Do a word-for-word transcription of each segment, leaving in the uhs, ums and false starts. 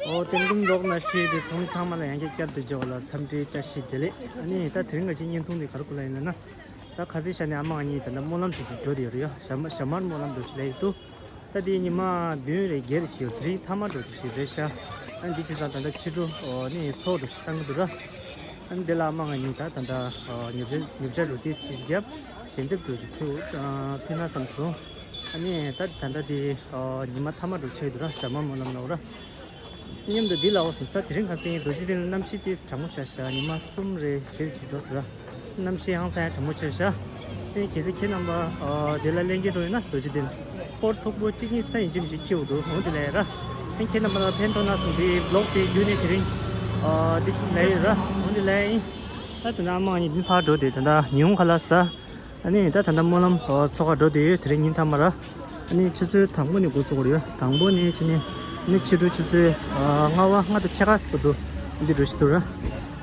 ཨོ་ཏེ་ཀུན་རྫོགས་ན་ཤེས་པའི་ཚོགས་མི་ཚང་མ་ལ་ཡང་བསྐྱར་བསྐྱར་དུ་མཇལ་བ་ལ་འཚམས་འདྲིའི་བཀྲ་ཤིས་བདེ་ལེགས། ཨ་ནི་ད་དེ་རིང་ང་ཅིག་བརྙན་ཐུང་འདི་ག་རེ་ཁུ་ལ་ཡིན་ལབ་ན། ད་ཁ་སང་ཤ་ནས་ཨ་མ་ང་གཉིས་ད་ལྟ་སྨོན་ལམ་ཞིག་ཏུ་འགྲོ་དེ་ཡོད་རེད་ཡ། ཞྭ་དམར་ཞྭ་དམར་སྨོན་ལམ་འགྲོ་ཞིག་ལ་ཡོད་དུ། ད་དེ་ཉི་མ་བདུན་རེ་བརྒྱད་རེ་ཞིག་ཡོད། དེ་རིང་མཐའ་མ་འགྲོ་དེ་ཞིག་རེད་ཤག་ཨ་འདི་བྱས་ཙང་ད་ལྟ་ཕྱི་དྲོ་ཨོ་ནི་ཚོགས་འགྲོ་ཞིག་བཏང་གི་འདུག་ར། ཨ་འདི་ལ་ཨ་མ་ང་གཉིས་ད་ད་ལྟ་ཨོ་ཉོ་ཆ་ཉོ་ཆ་རུ་ཏིས་ཞིག་བརྒྱབ་ཞལ་འདེབས་འགྲོ་ཞིག་ཕུལ་ཨ་ཕུལ་ན་བསམ་སོང་། ཨ་ནི་ད་ད་ལྟ་དེ་ཨོ་ཉི་མ་མཐའ་མ་འགྲོ་ཆགས་འདུག་ར། ཞྭ་དམར་སྨོན་ལམ་ལ་འོ་ར། མཉམ་དུ་འདི་ལ་འོ་སོང་། ད་དེ་རིང་ཁ་སང་རྡོ་རྗེ་གདན་ལ་གནམ་གཤིས་ཏིས་གྲང་མོ་ཆགས་ཤག་ཉི་མ་གསུམ་རེ་བཞི་རེ་ཅིག་འགྲོ་སོང་ར། གནམ་གཤིས་ཧང་སང་ཡང་གྲང་མོ་ཆགས་ཤག་ཨེ་གལ་སྲིད་ཁྱེད་རྣམ་པ་ཨ་དེ་ལ་གླེང་གི་འགྲོ་ཡོད་ན་རྡོ་རྗེ་གདན་སྐོར་མཐུག་པོ་གཅིག་གཉིས་ས་ཡིན་གཅིག་མིན་གཅིག་འཁྱེར་འོ་འདུག་འོ་དེ་ལ་ཡ་ར། ཨེ་ཁྱེད་རྣམ་པ་ལ་ཕན་ཐོགས་ན་སོང་དེ་བི་ལོག་དེ་བརྒྱུད་ནས་དེ་རིང་ཨ་དེ་ཅིག་ལ་ཡོད་ར། འོ་དེ་ལ་ཡིན། ད་དེ་ན་ཨ་མ་ཡིན་ཕར་འགྲོ་དེ་ད་ལྟ་ཉི་ཧོང་ཁ་ལག་ཟ། ཨ་ནི་ད་ད་ལྟ་སྨོན་ལམ་ཚོགས་ཁག་འགྲོ་བསྡད་ཡོད། དེ་རིང་ཉིན་མཐའ་མ་ར། ཨ་ནི་ཆུ་ཚོད་དང་པོ་ནས་འགོ་ཚུགས་ཀྱི་ཡོད། དང་པོ་ནས་ཕྱི་ནས་ཨ་ནི་ཕྱི་དྲོ་ཆུ་ཚོད་ལྔ་པ་ལྔ་དང་ཕྱེད་ཀ་ཙམ་དུ་འདི་འགྲོ་བཞིན་འདུག་ར།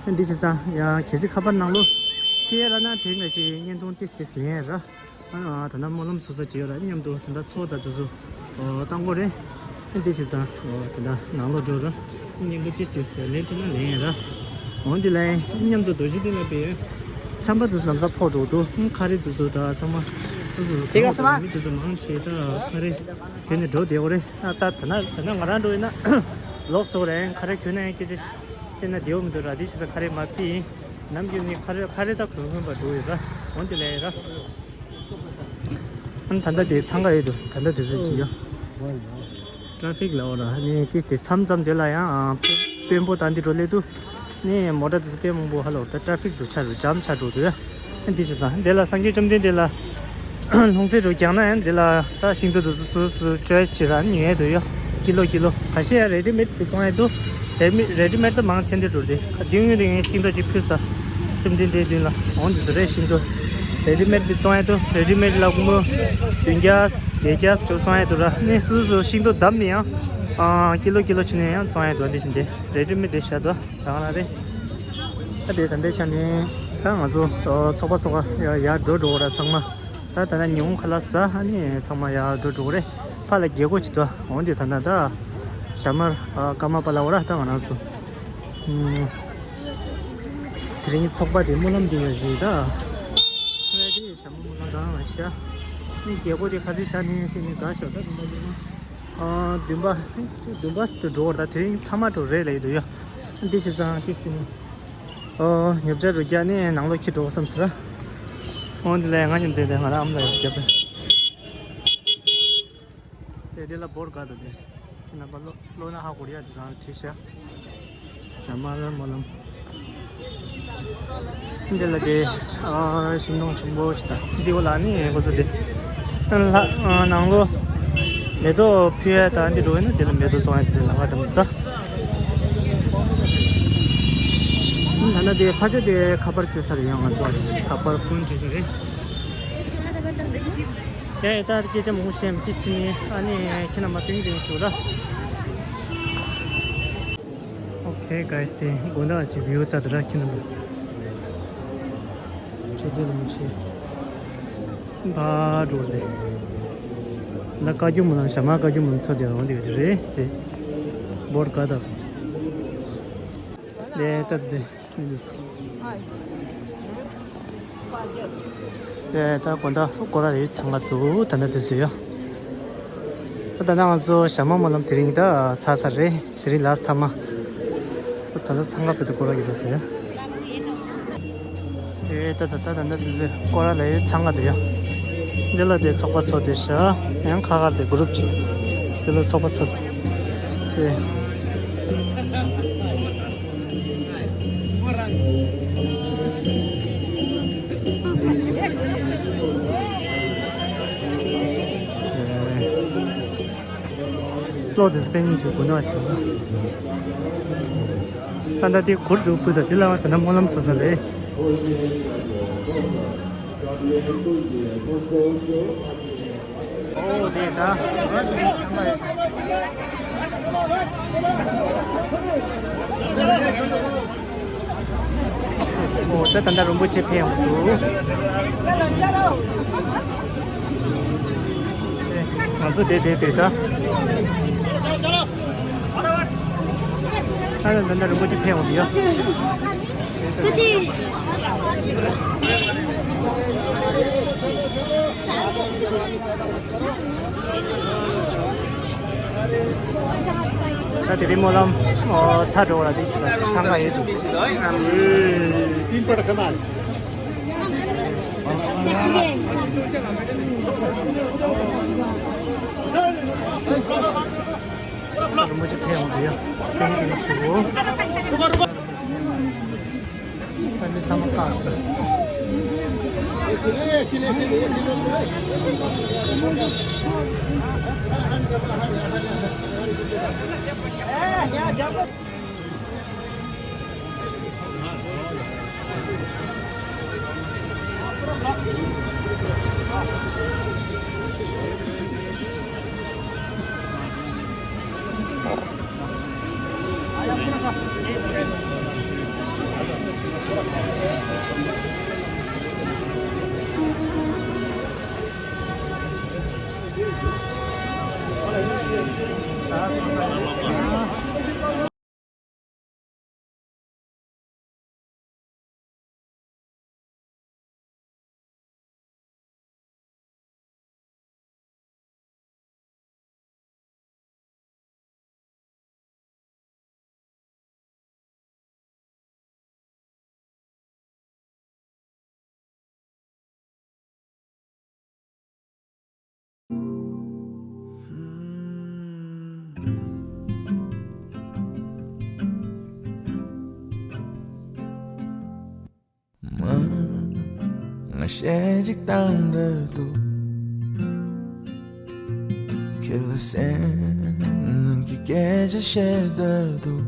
ཨ་འདི་བྱས་ཙང་ཡང་གལ་སྲིད་ཁ་པར་ནང་ལོ་ཁྱེད་ལ་ན་དེ་ང་ཅིག་བརྙན་ཐུང་ཏིས་ཏིས་ལེན་ར། ཨ་ད་ལྟ་སྨོན་ལམ་ཚོགས་ས་ཅིག་ཡོད་ར། མཉམ་དུ་ད་ལྟ་ཚོགས་དང་དེ་ཚོ་བཏང་དགོས་རེད། འདི་བྱས་ཙང་ད་ལྟ་ནང་ལོགས་འགྲོ་ར། མཉམ་དུ་ཏིས་ཏིས་ལེན་ཐུབ་ན་ལེན་ཡ་ར། འོན་ཏེ་ལ་མཉམ་དུ་རྡོ་རྗེ་གདན་ལ་ཕེབས་ཡོད། ཆམ་པ་དེ་ཚོ་ལམ་སང་ཕོག་འགྲོ་འདུག་ཁ་རས་དེ་ཚོ་ད་ཚང་མ་སོ་སོ་སོ་གང་འགྲོ་མི་དེ་ཚོ་མང་ཆེ་ད་ཁ་རས་གྱོན་ནས་འགྲོ་བསྡད་ཡོད་རེད། ད་ད་ན་ད་ན་ང་རང་འགྲོ་ཡིན་ན་ལོག་སོང་རེད། ཁ་རས་གྱོན་ན་ཡང་སྐད་ཆ་བཤད་ན་བདེ་བོ་མི་འདུག་ར། དེ་བྱས་ཙང་ཁ་རས་མ་ཕུད་ཡིན། ནམ་རྒྱུན་ནི་ཁ་རས་ཁ་རས་ད་གོན་གོན་པ་འགྲོ་ཡོད་ར། འོན་ཏེ་ལ་ཡ་ར། ཨ་ནི་ད་ལྟ་དེ་འཚང་ཁ་ཡོད་འདུག་ད་ལྟ་དུས་ཚོད་ཅི་ཡོད། ཊ་ཧྥིག་ལ་འོ་ར་ནི་དེ་དེ་མཚམས་མཚམས་དེ་ལ་ཡང་ཨ་དཔོན་པོ་ད་འདི་འགྲོ་སླེབས་འདུག་ནི་མོ་ཊ་དེ་ཚོ་དཔེ་མང་པོ་ཧ་ལོ་ད་ཊ་ཧྥིག་འདུག་ཆགས་འགྲོ་ཇམ་ཆགས་འགྲོ་འདུག་ཨ་འདི་བྱས་ཙང་དེ་ལ་སངས་རྒྱས་བཅོམ་ལྡན་འདས་ལ་ལྷུང་བཟེད་འགྲོ་རྒྱག་ན་ཡང་འདི་ལ་ད་ཤིང་ཏོག་དེ་ཚོ་སོ་སོ་ཅོའི་སི་བྱེད་ར་ཉོ་ཡས་འདུག་ཡ། ཀི་ལོ་ཀི་ལོ་ཁ་ཤས་ཡ་རེ་ཌི་མེད་དེ་བཙོང་ཡས་འདུག་རེ་མི་རེ་ཌི་མེད་ད་མང་ཆེན་དེ་འགྲོ་རེད། ཁ་བདུན་ཡོད་རེད། ངས་ཤིང་ཏོག་ཅིག་ཕུལ་ས། བཅོམ་ལྡན་འདས་མདུན་ལ་འོང་དུས་སུ་རེད། ཤིང་ཏོག་རེ་ཌི་མེད་དེ་བཙོང་ཡས་འདུག་རེ་ཌི་མེད་ལ་སྒོར་མོ་བདུན་བརྒྱ་བརྒྱད་བརྒྱ་ཙམ་བཙོང་ཡས་འདུག་ར། ནས་སུ་སུ་ཤིང་ཏོག་བསྡམས་ནས་ཡང་ཨ་ཀི་ལོ་ཀི་ལོ་བྱས་ནས་ཡང་བཙོང་ཡས་འདུག་འདི་བཞིན་དེ་རེ་ཌི་མེད་དེ་བཞག་འདུག་རང་རང་རེད། ཨ་དེ་ད་ལྟའི་ཆ་ནས་ད་ང་ཚོ་ཚོགས་པ་ཚོགས་པ་ཡར་འགྲོ་འགྲོ་བ་ར་ཚང་མ། ད་ད་ལྟ་ཉི་ཧོང་ཁ་ལག་ཟ་ཨ་ནི་ཚང་མ་ཡར་འགྲོ་འགྲོ་གི་རེད། ཕར་ལ་རྒྱལ་སྒོ་ཅིག་འདུག་འོན་ཏེ་ད་ལྟ་ད་ཞྭ་དམར་ཨ་ཀརྨ་པ་ལ་འོ་ར་ད་ང་རང་ཚོ་ཨུམ་དེ་རིང་ཚོགས་པ་དེ་སྨོན་ལམ་འདི་ཡོད་རེད་ད། ཚོགས་པ་དེ་ཞྭ་དམར་སྨོན་ལམ་གང་ལ་ཤ་ནི་རྒྱལ་སྒོ་དེ་ཁ་ཚིག་ཤ་ནི་ཤི་ནི་དགའ་ཤ་ད་དུ་མ་དུ་མ། ཨ་བདུན་པ། བདུན་པ་ཙམ་དུ་འགྲོ་བར་ད་དེ་རིང་མཐའ་མ་འགྲོ་རེད་ལབ་ཀྱི་འདུག་ཡ། འདི་བྱས་ཙང་ཏིས་ཏི་ནི། ཨོ་ཉོ་ཆ་རུ་རྒྱག་ནས་ནང་ལོགས་ཁྱེར་འགྲོ་བསམ་ཟེར། འོ་འདི་ལས་ང་མཉམ་དུ་དེ་ང་རང་ཨ་མ་ལ་ཡར་རྒྱབ་པས། དེ་དེ་ལ་བོར་དགའ་འདུག་དེ། ཁྱེད་རྣམ་པ་ལོ་ལོ་ན་ཧ་གོ་རེད་ཡ། དེ་ཚང་བྲིས་ཤག་ཞྭ་དམར་སྨོན་ལམ། འདི་ལ་དེ་ཨ་ཤིང་སྡོང་ཆེན་པོ་ཞིག་དང་འདི་འོ་ལ་ནི་ཁོ་ཚོ་དེ་ལྷ་ཨ་ནང་ལོ་མེ་ཏོག་ཕུལ་ཡ་དང་འདི་འགྲོ་ཡིན་ན་དེ་ལ་མེ་ཏོག་བཙོང་ཡ་དེ་ལ་ང་དང་ད་ད་ན་དེ་ཕ་ཆ་དེ་ཁ་པར་བཅོལ་ས་རེད། ཡང་ང་ཚོ་ཁ་པར་ཕོན་བཅོལ་ས་རེད། ཡ་ཡ་ད་སྐད་ཆ་མང་པོ་བཤད་མི་ཏིས་ཕྱིན་ནས་ཨ་ནི་ཁྱེད་རྣམ་པ་སྟོན་གྱི་ཡོད་ཆོག་ལ། Okay guys དེ་དགོང་དག་ཅིག་བིའུ་ལྟ་དུ་ར་ཁྱེད་རྣམ་པ། ཆེ་དེ་ལ་མི་ཆེ། བ་འགྲོ་ལེ། ན་བཀའ་བརྒྱུད་མི་ལ་ཞྭ་དམར་བཀའ་བརྒྱུད་མི་ཚོ་དེ་རང་དེ་རེད་དེ། བོར་ག་ད། ལེ་ལྟ་དེ། ཨེ་ད་དགོང་དག་སྐོར་ར་རེ་ཚང་ག་འདུག་ད་ལྟ་དུས་ཚོད་ཡོད། ད་ད་ལྟ་ང་ཚོ་ཞྭ་དམར་སྨོན་ལམ་དེ་རིང་ད་ཚར་ཚར་རེད། དེ་རིང་ལ་སི་ཊི་མཐའ་མ། ད་ལྟ་ཚང་ག་བུད་དུ་སྐོར་ར་གི་འདུག་ཟེར། ཨེ་ད་ད་ད་ད་ལྟ་དུས་ཚོད་སྐོར་ར་ལ་ཡོད་ཚང་ག་འདུག་ཡ། འདི་ལ་དེ་ཚོགས་པ་ཚོ་དེ་ཤ་ཡང་ཁ་ཁར་དེ་གུ་རུབ་ཅིག་འདི་ལ་ཚོགས་པ་ཚོ་དེ། བློ་དེ་སྤེལ་ཉིན་ཞིག་དགོས་ན་ཞིག་ད་ལྟ་དེ་གུར་དུ་ཕུལ་ད་དེ་ལ་ད་ལྟ་སྨོན་ལམ་ཚོགས་ས་རེད། ཨོ་དེ་ད། ཨོ་ད་ད་ལྟ་རིན་པོ་ཆེ་ཕེབས་ཡོང་འདུག་ང་ཚོ་དེ་དེ་དེ་ད། ད་ཡང་ད་ལྟ་རིན་པོ་ཆེ་ཕེབས་ཡོང་གི་ཡོད། ད་དེ་རིང་སྨོན་ལམ་ཨོ་ཚར་འགྲོ་བ་ལ་དེ་ཅི་ཙམ་འཚང་ཁ་ཡོད་འདུག་རིན་པོ་ཆེ་ཕེབས་ཡོང་གི་ཡོད། ཏན་ཏན་ཞུ། ཨ་ནི་ཚང་མ་བཀག་སོང་། མ། ང་གཞས་གཅིག་བཏང་འདོད་འདུག་ཁྱེད་ལ་སེམས་ནང་གི་སྐད་ཆ་བཤད་འདོད་འདུག་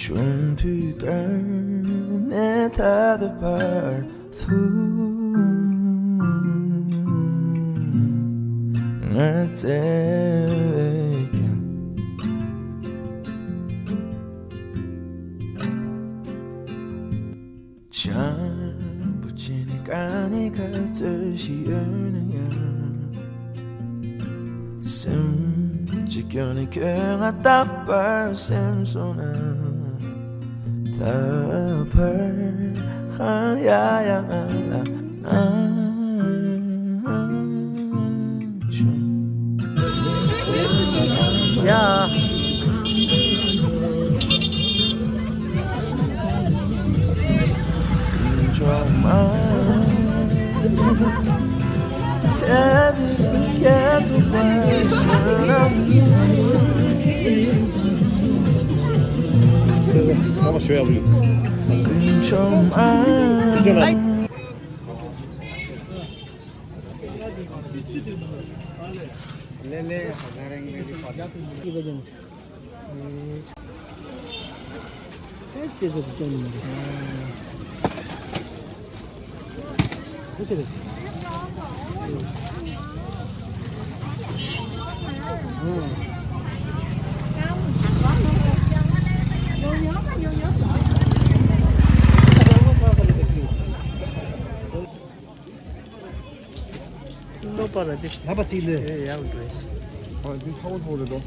ཆུང་དུས་སྐབས་ནས་ད་ལྟ་བར་དུ་ང་བརྩེ་བས་ཀྱང་བྱམས་པོ་བྱས་ནས་དཀའ་གནད་ག་ཚོད་ཞིག་ཡོད་ན་ཡང་། སེམས་ཀྱི་སྐྱོན་ནི་ཁྱོད་ང་རྟག་པར་སེམས་སོང་ན། ད་བར་ཧང་ཡ་ཡ་ང་ལ་ང་། ཡ། ལོ་པ་ལ་དེ་ལ་པ་ཅིག་ལས། ཨེ་ཡག་འགྲོ་ཡ། ཨ་འདི་ཚ་བོ་ཚ་བོ་རེད་དོ།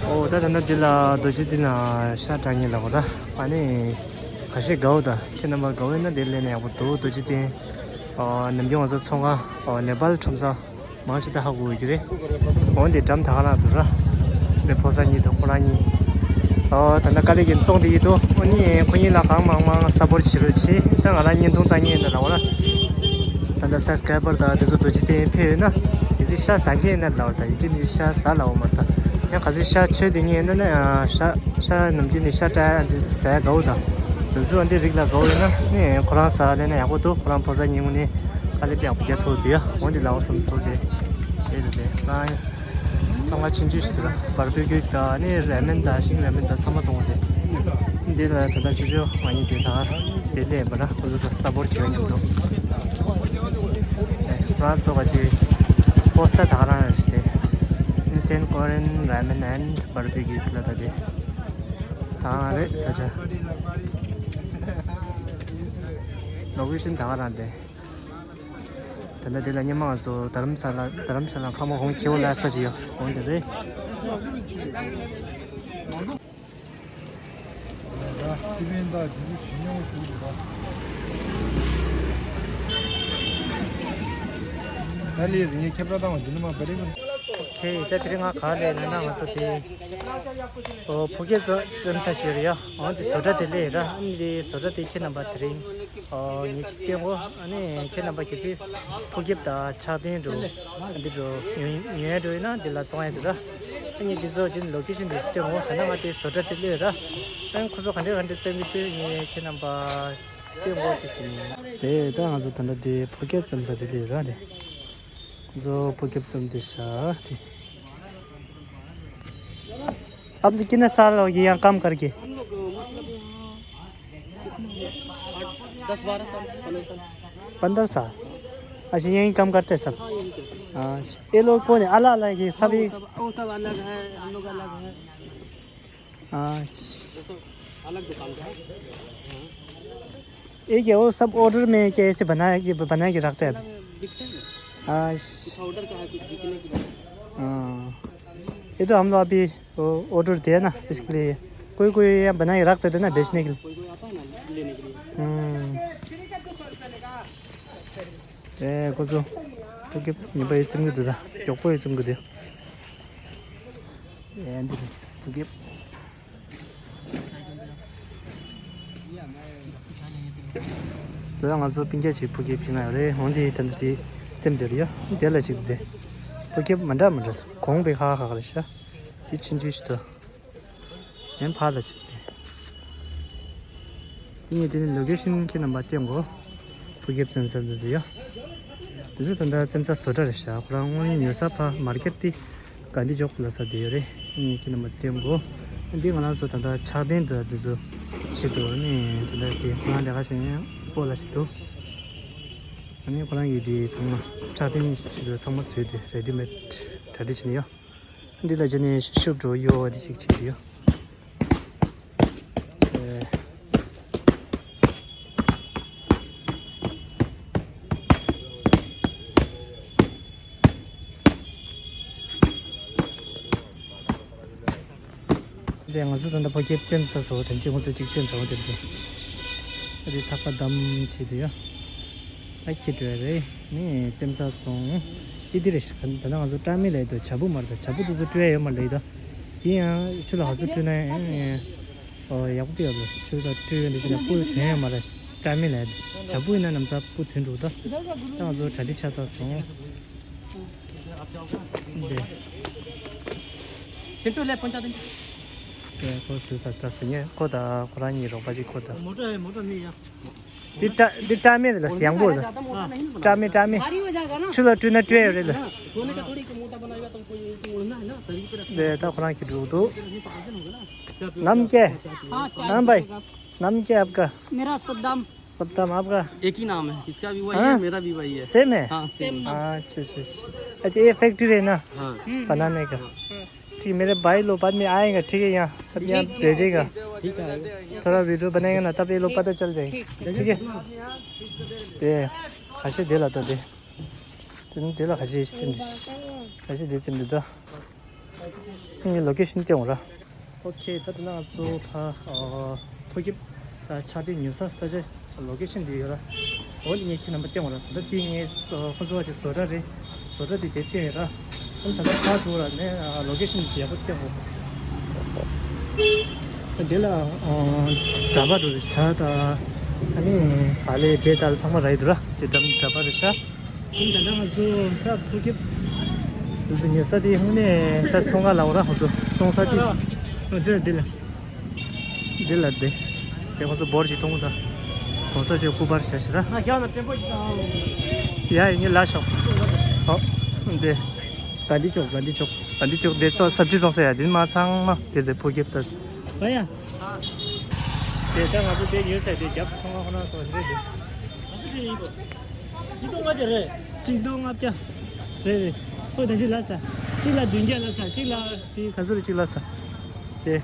ཨོ་ད་ད་ནི་འདི་ལ་རྡོ་རྗེ་གདན་ལ་ཤ་བཀྲ་ཉེ་ལ་གོ་ད། ཨ་ནི་ཁ་ཤས་དགའ་བོ་ད་ཁྱེད་རྣམ་པ་དགའ་བོ་ཡིན་ན་འདི་ལས་ནས་ཡག་པོ་འདུག་རྡོ་རྗེ་གདན། ཨོ་ནམ་རྒྱུན་ང་ཚོ་ཚོང་ཁང་ཨོ་ནེ་པཱལ་ཁྲོམ་ས། མང་ཆེ་ད་ཧ་གོ་གི་རེད། འོན་ཏེ་འགྲམ་ད་ག་རང་འདུག་ར། ནི་ཕོ་གསར་གཉིས་དང་ཁོ་རང་གཉིས། ཨོ་ད་ལྟ་དཀའ་ལས་ཀྱི་བཙོང་དེ་ཡིན་དོ། ཨོ་ནི་ཁོ་གཉིས་ལ་གང་མང་མང་སཔོར་བྱེད་རོགས་བྱེད། ད་ང་རང་བརྙན་ཐུང་བཏང་མཁན་ཡིན་ད་ལབ་པ་ར། ད་ལྟ་སབ་སི་ཀ་རའི་བར་དང་དེ་ཚོ་རྡོ་རྗེ་གདན་ཕེབས་ཡོད་ན། དེ་ཚོས་ཤ་ཟ་མཁན་ཡིན་ན་ལབ་པ་ད་ཡིན་གཅིག་མིན་གཅིག་ཤ་ཟ་ལབ་པ་མ་རེད་ད། ཡང་ག་ཚོད་ཤ་མཆོད་དེ་མཁན་ཡིན་ན་ཡང་ཤ་ཤ་ནམ་རྒྱུན་ནས་ཤ་བཀྲ་ཡ་འདི་ཟ་ཡ་དགའ་བོ་ད། དེ་ཚོ་འདི་རིགས་ལ་དགའ་བོ་ཡོད་ན་ནི་ཁོ་རང་ཟ་ལས་ན་ཡག་པོ་འདུག་ཁོ་རང་ཕོ་གསར་གཉིས་ངོ་ནས། དཀའ་ལས་ཡག་པོ་རྒྱག་ཐུབ་འདུག་ཡ། འོན་ཏེ་ལའོ་བསམ་སོ་དེ། དེ་རེད་དེ། ང་ཚང་མ་ཆུང་ཆུང་ཞིག་འདུག་ལ། བར་བུ་གུ་དང་ནི་ར་མེན་དང་ཤིང་ར་མེན་དང་ཚང་མ་བཙོང་བ་དེ། འདི་ལ་ད་ལྟ་ཆུང་ཆུང་ང་གཉིས་དེ་དང་དེ་ལས་པ་ན་ཁོ་ཚོ་ས་སཔོར་བྱེད་མཉམ་དུ། ང་ཚོ་ག་ཅིག་པོ་སི་ཊར་ད་ག་རང་རེད་དེ། Instant Korean Ramen and Barbecue ལ་ད་དེ། ད་ག་རང་རེད་ས་ཆ། ལོ་ཀེ་ཤན་ད་ག་རང་དེ། ད་ལྟ་དེ་ལ་སྔོན་མ་ང་ཚོ་རྡ་རམ་ས་ལ་རྡ་རམ་ས་ལ་ཁ་མོ་ཧོང་ཁྱེའུ་ལ་ས་ཞིག་ཡོད་ཧོང་དེ་རེད། ད་ལས་རིང་ཁྱེད་པ་དང་འདི་ནི་མ་པ་རེད། ཁྱེད་ད་དེ་རིང་ང་ག་ལས་ན་ན་ང་ཚོ་དེ་ཨོ་ཕོ་སྐྱེས་བཙོན་བཙོན་ས་ཞིག་རེད་ཡ། འོང་དེ་བཟོ་གྲྭ་དེ་ལས་ར་ཨ་ནི་དེ་བཟོ་གྲྭ་དེ་ཁྱེད་རྣམ་པ་དེ་རིང་ཨོ་ངེད་ཅིག་བསྟན་གོ་ཨ་ནི་ཁྱེད་རྣམ་པ་གལ་སྲིད་ཕོ་སྐྱེས་དང་ཕྱག་རྟེན་འགྲོ་འདི་འགྲོ་ཡོང་ཡོང་ཡ་འགྲོ་ཡིན་ན་འདི་ལ་བཙོང་ཡ་འདུག་ར། ཨ་ནི་འདི་ཚོ་ཅིན་ལོ་ཀེ་ཤན་འདི་སྟོན་འོ་ད་ནང་ང་དེ་བཟོ་གྲྭ་དེ་སླེབས་ར། ཨ་ནི་ཁོ་ཚོ་ག་འདྲས་ག་འདྲས་བཙོན་གི་སྟོན་ངས་ཁྱེད་རྣམ་པ་སྟོན་འོ་དེ་ཅིན་ཡིན། དེ་ད་ང་ཚོ་ད་ལྟ་དེ་ཕོ་སྐྱེས་བཙོན་ས་དེ་སླེབས་ར་དེ། ཁོ་ཚོ་ཕོ་སྐྱེས་བཙོན་དེ་ཤ་དེ། आप लोग कितने साल हो गए यहाँ काम करके? हम लोग, अ, मतलब, यहाँ कितना हुआ? आठ, दस बारह साल, पन्द्रह साल। पन्द्रह साल? अच्छा, यहीं काम करते हैं सब? हाँ, यहीं करते हैं। अच्छा, ये लोग कौन है? अलग-अलग है, सभी? हाँ, वो सब, वो सब अलग है, हम लोग अलग है। अच्छा। वो सब अलग दुकान का है। हाँ। ये क्या, वो सब ऑर्डर में क्या ऐसे बनाया, ये बना के रखते हैं? मतलब, बिकते हैं ना। अच्छा। कुछ ऑर्डर का है, कुछ बिकने की बात है। हाँ। ये तो हम लोग अभी वो ऑर्डर दिया ना, इसके लिए। कोई कोई यहाँ बना के रख देते ना, बेचने के लिए। कोई कोई आता है ना लेने के लिए। हम्म। ए, को जो, तो के, ये भाई चंगे दे दा, जो कोई चंगे दे। ए, एंड कुछ, तो के। ད་ང་ཚོ་སྤུན་ཀྱག་ཅིག་ཕོ་སྐྱེས་ཕྱི་ནང་ཡོད་རེད། འོན་ཏེ་ད་ལྟ་དེ་བཙེམ་དེ་རེད་ཡ། དེ་ལ་ཅིག་དེ་ཕོ་སྐྱེས་མ་འདྲ་མ་འདྲ་གོང་པའི་ཁ་ཁ་རེད་ཤག་དེ་ཆུང་ཆུང་ཞིག་ད་ཡན་ཕར་ལ་ཅིག་དེ་དེ་ངས་དེ་ནི་ལོ་ཀེ་ཤན་ཁྱེད་རྣམ་པ་བསྟན་གོ་ཕོ་སྐྱེས་བཙོན་ས་འདི་ཚོ་ཡ། འདི་ཚོ་ད་ལྟ་བཙེམ་ས་བཟོ་གྲྭ་རེད་ཤག་ཁོ་རང་དངོས་གནས་ཉོ་ས་ཕ་མར་ཀེཊ་དེ། ག་འདི་འཇོག་ལ་ས་དེ་ཡོད་རེད། ངས་ཁྱེད་རྣམ་པ་སྟོན་གོ་འདི་ང་རང་ཚོ་ད་ལྟ་ཕྱག་རྟེན་དུ་འདི་ཚོ་ཆེད་དུ་ནི་ད་ལྟ་དེ་ཁོ་རང་ལས་ཀ་བྱེད་མཁན་སྤོ་ལ་ཞིག་འདུག་ཨ་ནི་ཁོ་རང་གིས་དེ་ཚང་མ་ཕྱག་རྟེན་ཆེད་དུ་ཚང་མ་བཟོས་ཏེ་རེ་ཌི་མེད་གྲ་སྒྲིག་བྱས་ནས་ཡོད། འདི་ལ་བྱས་ནས་ཤུབ་འགྲོ་གཡོ་བ་འདི་ཞིག་བྱས་ཏེ་ཡོད། དེ་ང་ཚོ་ད་ལྟ་ཕ་གིར་བཙེམ་ས་སོ་དེ་གཅིག་ཁོང་ཚོ་གཅིག་བཙེམ་ས་འོ་དེ་རེད། ཨ་དེ་ཐག་པ་བསྡམས་བྱས་དེ་ཡ། ཨ་ཁྱི་བྲོས་རེད། ནི་བཙེམ་ས་སོང་། ཨི་དེ་རེད་ཤག་ད་ལྟ་ང་ཚོ་སྐྲ་མི་ལས་དོ་བྱ་སྤུ་མར་དང་བྱ་སྤུ་དེ་ཚོ་བྲོས་ཡོད་མ་རེད་ད། ཡིན་ཡང་ཆུ་ལ་ག་ཚོད་བྲོས་ན་ཡང་ཡག་པོ་ཡོད་རེད། ཆུ་ལ་བྲོས་ཡོད་འདི་ཞིག་ལ་སྤུ་དོན་ཡོད་མ་རེད། སྐྲ་མི་ལས་བྱ་སྤུ་ཡིན་ན་ནམ་ཚ་སྤུ་དོན་འགྲོ་ད། ད་ང་ཚོ་གྲ་སྒྲིག་ཆགས་ཚར་སོང་། འདི། ཁྱེད་ཚོ་ལས་ཕོན་ཆ་དེ། དེ་ཁོ་སུ་ས་ད་སུ་ཉེ་ཁོ་ད་ཁོ་རང་གཉིས་རོགས་པ་ཅིག་ཁོ་ད། མོ་ཊ་མོ་ཊ་མི་ཡ། འདི་སྐྲ་འདི་སྐྲ་མི་རེད་ལ་ཡང་པོ་རེད་ལ། སྐྲ་མི་སྐྲ་མི། ཆུ་ལ་བཀྲུས་ན་བཀྲུས་ཡོད་རེད་ལ། དེ་ད་ཁོ་རང་གིས་འགྲོ་འདུག་ནམ་སྐྱེ། ནམ་བའི། ནམ་སྐྱེ་ཨབ་ག मेरा सद्दाम। सद्दाम आपका? एक ही नाम है, इसका भी वही हाँ? है, मेरा भी वही है। सेम है? हाँ, सेम। अच्छा, अच्छा, अच्छा। अच्छा, ये फैक्ट्री है ना? हाँ। बनाने का। ठीक, मेरे भाई लोग बाद में आएगा, ठीक है, यहाँ। तब यहाँ भेजेगा। ठीक है। थोड़ा वीडियो बनाएगा ना, तब ये लोग पता चल जाएगा। ठीक। ठीक है? दे, खासे दे लाता दे। तुम दे ला खासे इस दिन। खासे दे सिम दे दो। ངའི་ལོ་ཀེ་ཤན་སྟོན་འོང་ར། ཨོ་ཁེ། ད་ད་ལྟ་ང་ཚོ་ཕ་ཨ་ཕོ་སྐྱེས་ད་ཕྱག་རྟེན་ཉོ་ས་ས་ཆ་ལོ་ཀེ་ཤན་འདི་ཡོད་ར། འོ་འདི་ངས་ཁྱེད་རྣམ་པ་སྟོན་འོང་ར། ད་ལྟ་འདི་ངས་ཨ་ཁོ་ཚོ་བ་ཅིག་བཟོ་གྲྭ་རེད། བཟོ་གྲྭ་འདི་དེ་སྟོན་ཡོད་ར། ཨ་ད་ལྟ་ཕར་འགྲོ་ར་ནས་ཨ་ལོ་ཀེ་ཤན་འདི་ཡག་པོ་སྟོན་འོང་། ད་འདི་ལ་ཨ་གྲྭ་པ་འགྲོ་རེད་ཤག་ད་ཨ་ནི་ག་ལེ་འབྲས་དང་ཚང་མ་རག་གི་འདུག་ར། དེ་ད་གྲྭ་པ་རེད་ཤག་ད་ལྟ་ང་ཚོ་ད་ཕོ་སྐྱེས་འདི་ཚོ་ཉོ་ས་དེ་དངོས་གནས་ད་ཚོང་ཁང་ལ་འོ་ར། ང་ཚོ་བཙོང་ས་དེ་འདི་ལ་འདི་ལ་འདི་ལ་འདི་དེ་ང་ཚོ་འབོར་གྱི་གཏོང་གི་ད་གོང་ས་ཆེ་སྐུ་པར་བྱ་ཞེ་ར། ཡ་ཡིན་ལ་ཤོག་ཨོ་འདི་ག་འདི་ཆོག་ག་འདི་ཆོག་ག་འདི་ཆོག་འདི་ཚོ་སབ་ཇི་བཙོང་ས་ཡ་འདི་མ་ཚང་མ་དེ་ཚོ་ཕོ་སྐྱེས་ད། ཨ་ཡ། དེ་ལྟར་ང་ཚོ་དེ་ཉོས་ཚེ་དེ་རྒྱབ་ཚོང་ཁང་ཁོ་ན་སོགས་རེད་དེ། ག་ཚོད་རེད་ཡིན་པ། ཉིས་སྟོང་ལྔ་བརྒྱ་རེད། ཉིས་སྟོང་ལྔ་བརྒྱ། རེད་རེད། ཨོ་དེ་གཅིག་ལ་ས། གཅིག་ལ་བདུན་བརྒྱ་ལ་ས། གཅིག་ལ་དེ་ག་ཚོད་རེད། གཅིག་ལ་ས། དེ།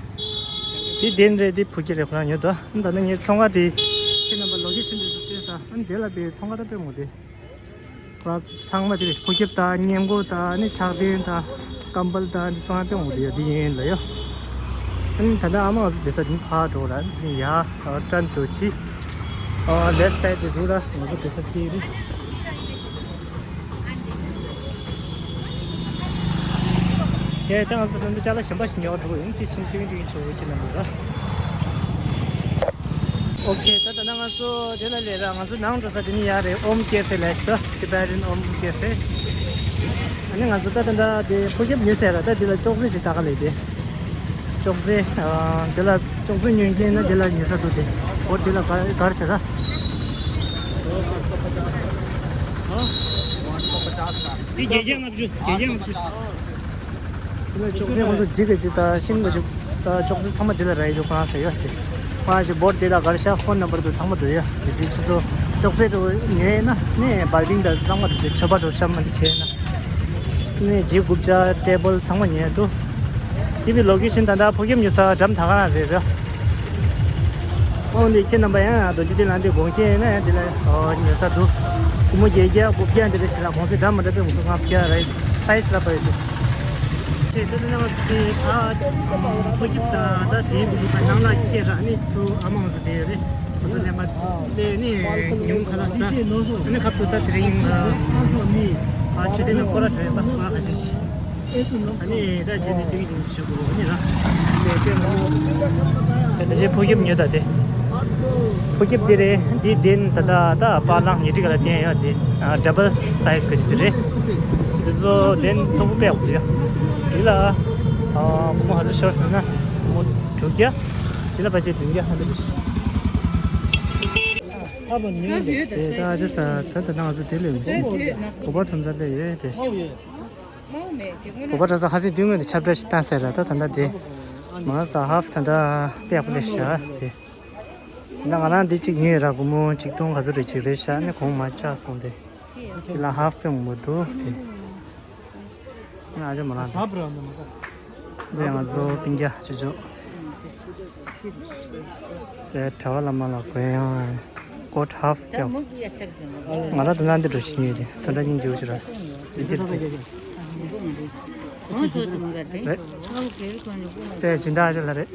དེ་བདེན་རེད། དེ་ཕུ་ཁེ་རེད། ཁོ་རང་ཉོས་དོ། ད་ནི་ངའི་ཚོང་ཁང་དེ། ཁྱེད་རྣམ་པ་ལོ་ཀེ་ཤན་དེ་ཚོ་སྟོན་ས། ཨ་ནི་དེ་ལ་པའི་ཚོང་ཁང་ད་སྟོན་མོ་དེ། ང་ཚང་མ་དེ་ཕོ་ཁེབས་དང་སྔས་མགོ་དང་ནི་ཕྱག་དེང་དང་ཀམ་པལ་དང་འདི་ཚོ་ང་སྟོན་འོང་དེ་ཡོད་དེ་ཡིན་ལ་ཡོད། ཨ་ནི་ད་ལྟ་ཨ་མ་ང་ཚོ་བསྡད་ས་དེ་ནི་ཕར་འགྲོ་ར་ནི་ཡ་ཨ་ཊན་དུ་ཆི་ཨ་ལེཕ་སའིཌ་དེ་འདུག་ར། ང་ཚོ་བསྡད་ས་དེ་རེད། ཡ་ད་ང་ཚོ་ད་ལྟ་ཅ་ལག་གཞན་པ་ཞིག་ཉོ་འགྲོ་གི་ཡིན། དེ་བཞིན་ཏིང་ཏིང་ཆུ་བོ་ཁྱེར་ན་མི་ར། ཨོ་ཁེ། ད་ད་ནང་ང་ཚོ་དེ་ལ་ལས་ར། ང་ཚོ་ནང་འགྲོ་ས་དེ་ནི་ཡ་རེད། ཨོམ་ཀེ་ཧྥེ་ལ་ཤི་ད། ཊི་བེ་ཊན་ཨོམ་ཀེ་ཧྥེ། ཨ་ནི་ང་ཚོ་ད་ད་ད་དེ་ཕོ་ཁེབས་ཉོས་ཟེར་ར། ད་དེ་ལ་ཅོག་ཙེ་ཅིག་ལྟ་ག་ལས་དེ། ཅོག་ཙེ་ཨ་དེ་ལ་ཅོག་ཙེ་ཉོས་མཁན་ན་དེ་ལ་ཉོས་ས་འདུག་དེ། འོ་དེ་ལ་ག་གར་ཤ་ར། དེ་བརྒྱད་བརྒྱ་ལྔ་བཅུ། བརྒྱད་བརྒྱ་ལྔ་བཅུ། དེ་ལ་ཅོག་ཙེ་ཁོང་ཚོ་འཇིག་གི་ཅི་ད་ཤིང་གི་ཅི་ད་ཅོག་ཙེ་ཚང་མ་འདི་ལ་རག་ཡོད། ཁོ་རང་ཟེར་ཡོད་དེ། ཁོ་རང་ཅི་བོར་འདི་ལ་གར་ཤག་ཕོན་ནམ་བར་དུ་ཚང་མ་འདུག་ཡོད། དེ་ཚེ་ཆུ་ཚོད་ཅོག་ཙེ་དུ་ཉོས་ན་ནི་བར་ལིང་ད་ཚང་མ་འདུག་དེ་མཆོད་པ་དུ་ཤམ་མ་འདི་བྱས་ན་ནི་འཇིག་རྐུབ་ཅག་ཊེ་བལ་ཚང་མ་ཉོས་འདུག་དེ་བི་ལོ་ཀེ་ཤན་ད་ད་ཕོ་ཁེབས་ཉོ་ས་འགྲམ་ད་ག་རང་རེད་ར། ཨོ་ལེ་ཁྱེད་རྣམ་པ་ཡང་རྡོ་རྗེ་གདན་ལ་འདི་དགོངས་ཁྱེད་ཡིན་ན་ཡང་འདི་ལ་ཨོ་ཉོ་ས་འདུག་སྒོར་མོ་བརྒྱད་བརྒྱ་དགུ་བརྒྱ་འདི་རེ་ཞིག་ལ་གོང་ཚད་འདྲ་མི་འདྲ་དེ་མི་འདུག་ལྔ་བརྒྱ་རེད། སའི་ཛི་ལ་ཕ་ཡོད་འདུག་དེ་ལྟ་ན་ང་ཚོ་དེ་ཨ་ཕོ་ཁེབས་དང་ད་དེ་འདི་ལི་པ་ནང་ལ་སྐྱེས་ར་ནི་ཚུ་ཨ་མ་ང་ཚོ་དེ་རེད། ང་ཚོ་ལེན་པ་ལས་ནི་ཉུང་ཁ་ལ་ས་ནི་ཁབ་ཏུ་ད་དེ་རིང་ཨ་ཕྱི་དེ་ནི་ཀོ་ར་བྲོས་པ་ང་ཁ་ཤས་ཤིག་ཨ་ནི་ད་རྗེས་ནས་དེ་གི་ཞུ་དགོས་ནི་ར། དེ་དེ་ཕོ་ཁེབས་ཉོས་ད་དེ། ཕོ་ཁེབས་དེ་རེད། འདི་གདན་ད་ད་ད་པ་ལང་ཉི་ཁྲི་ག་ལ་བསྟན་ཡོད་དེ། ཨ་ཌབ་བལ་སའི་ཛི་ག་ཅིག་དེ་རེད། འདི་ཚོ་གདན་མཐོ་པོ་དཔེ་ཡག་པོ་འདུག་ཡ། འདི་ལ་ཨ་སྒོར་མོ་ཧ་ཟི་ཤོར་སོང་ན་སྒོར་མོ་དྲུག་བརྒྱ། འདི་ལ་ཕལ་ཆེར་བདུན་བརྒྱ་ཧ་འདུག་རེད། དེ་ད་ཨ་ཅེ་ས་ད་ད་ནང་ང་ཚོ་དེ་ལས་མི་ཤེས། གོ་པ་ཁྲོམ་ས་ལས་ཡོད་དེ། གོ་པ་ཁྲོམ་ས་ཁ་སང་དུས་སྔོན་དུ་ཁྱབ་བསྒྲགས་ཤིག་བཏང་ཟེར་ར། ད་ད་ལྟ་དེ་མ་ས་ཧབ་ད་ལྟ་དཔེ་ཡག་པོ་ལས་བཞག་དེ། ད་ང་རང་འདི་གཅིག་ཉོས་ར། སྒོར་མོ་གཅིག་སྟོང་ག་ཚོད་རེ་གཅིག་རེད་ཤག་ནི་གོང་མ་ཆག་སོང་སྟེ། དེ་ལ་ཧབ་དཔེ་མང་པོ་འདུག་དེ། ང་ཨ་ཅག་མ་རང་འདི་ང་ཚོ་སྤུན་ཀྱག་ཅོ་ཅོ། དེ་གྲྭ་པ་བླ་མ་ལ་གོན་ཡང་ཀོ་ཊི་ཧབ་ཀྱང་། ང་རང་དེ་ན་འདི་འགྲོ་ཤི་ཉོས་རེད། ཚོན་ཁྲ་སྙིང་རྗེ་པོ་ཞིག་ར། འདི་འདི་རེད། དེ་སྦྱིན་བདག་ཅིག་ལ་རེད།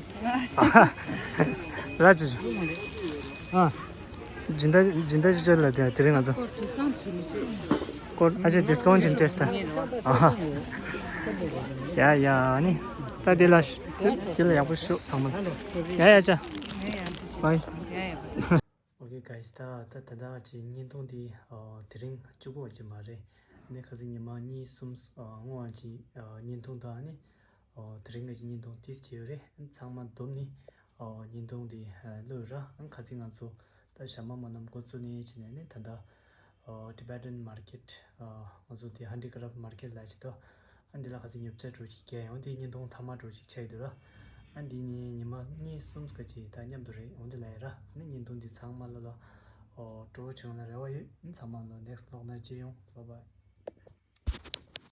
ར་ཅོ་ཅོ། ཨ། སྦྱིན་བདག་སྦྱིན་བདག་ཅོ་ཅོ་ལ་དེ་དེ་རིང་ང་ཚོ་སྐོར་ཨ་ཅེ་ཌིས་ཀའུན་ཊི་ཅན་ཊེ་སི་ཊ། ཨ་ཧ། ཡ་ཡ་ཨ་ནི་ད་དེ་ལ་དེ་ལ་ཡག་པོ་ཤོག་ཚང་མ། ཡ་ཡ་ཅོ། བའི། ཨོ་ཁེ་གྷའི་སི། ད་ད་ད་ད་ཅི་བརྙན་ཐུང་འདི་ཨ་དེ་རིང་གཅིག་པོ་ཅིག་མ་རེད། ཨ་ནི་ཁ་སང་ཉི་མ་གཉིས་གསུམ་ཨ་སྔོན་གྱི་ཨ་བརྙན་ཐུང་དང་ཨ་ནི་ཨ་དེ་རིང་གི་བརྙན་ཐུང་ཏིས་བྱས་ཡོད་རེད། ཨ་ནི་ཚང་མ་བསྡོམས་ནི་ཨ་བརྙན་ཐུང་འདི་ཨ་བླུགས་ར། ཨ་ནི་ཁ་སང་ང་ཚོ་ད་ཞྭ་དམར་མོ་ནམ་འགོ་བཙུགས་ནས་བྱས་ནས་ནི་ད་ལྟ་ཨ་ཊི་བེ་ཊན་མར་ཀེཊ། ཨ་ང་ཚོ་དེ་ཧན་ཌི་ཀ་རབ་མར་ཀེཊ་ལ་ཅི་ད། ཨ་འདི་ལ་ཁ་སང་ཉོ་ཆ་འགྲོ་ཅིག་རྒྱག་ཡོང་། དེ་བརྙན་ཐུང་མཐའ་མ་འགྲོ་ཅིག་ཆགས་ཡོད་འདུག་ར། ཨ་འདི་ནི་ཉི་མ་གཉིས་གསུམ་ཙམ་ཅིག་ད་མཉམ་དུ་རེད། འོང་དེ་ལ་ཡིན་ར། ཨ་ནི་བརྙན་ཐུང་འདི་ཚང་མ་ལ་ལ་ཨོ་སྤྲོ་བོ་བྱུང་ལ་རེ་བ་ཡོད། ཨ་ནི་ཚང་མ་ལ་ནེག་སི་ཊི་ལོག་ན་མཇལ་ཡོང་། བྷའི་བྷའི།